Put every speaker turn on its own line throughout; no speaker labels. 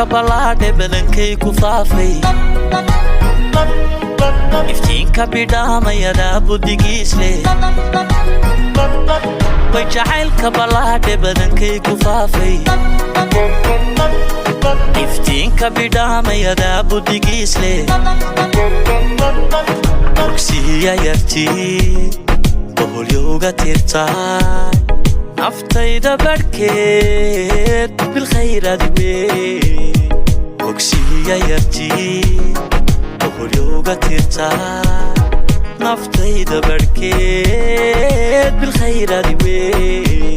Jacaylka ballaadhe badankay ku faafay, iftiinka bidhaamayadaa buddigiis leh. Way jacaylka ballaadhe badankay ku faafay, iftiinka bidhaamayadaa buddigiis leh. Bogsiya yartii boholyowga tirtaa, naftayda badhkeed bilkhayraad wey. Bogsiya yartii boholyowga tirtaa, naftayda badhkeed bilkhayraad wey.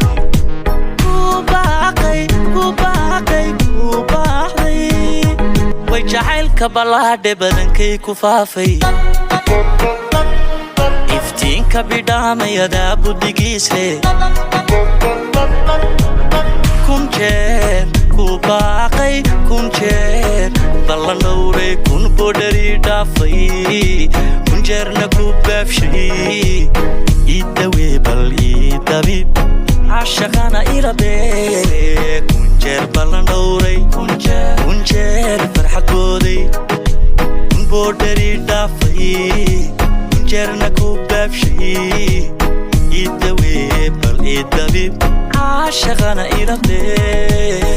Ku baaqay, ku baaqay, ku baaqday. Way jacaylka ballaadhe badankay ku faafay, iftiinka bidhaamayadaa buddigiis leh. 1000 jeer ku baaqay, 1000 jeer ballan dhowray, 1000 bodhari dhaafay, 1000 jeerna ku baabshay. Iidawee, bal iidabib, cashaqana ilabee. 1000 jeer ballan dhowray, 1000 jeer farxad booday, 1000 bodhari dhaafay, 1000 jeerna ku baabshay. Iidawee, bal iidabib, caashaqana ilabee.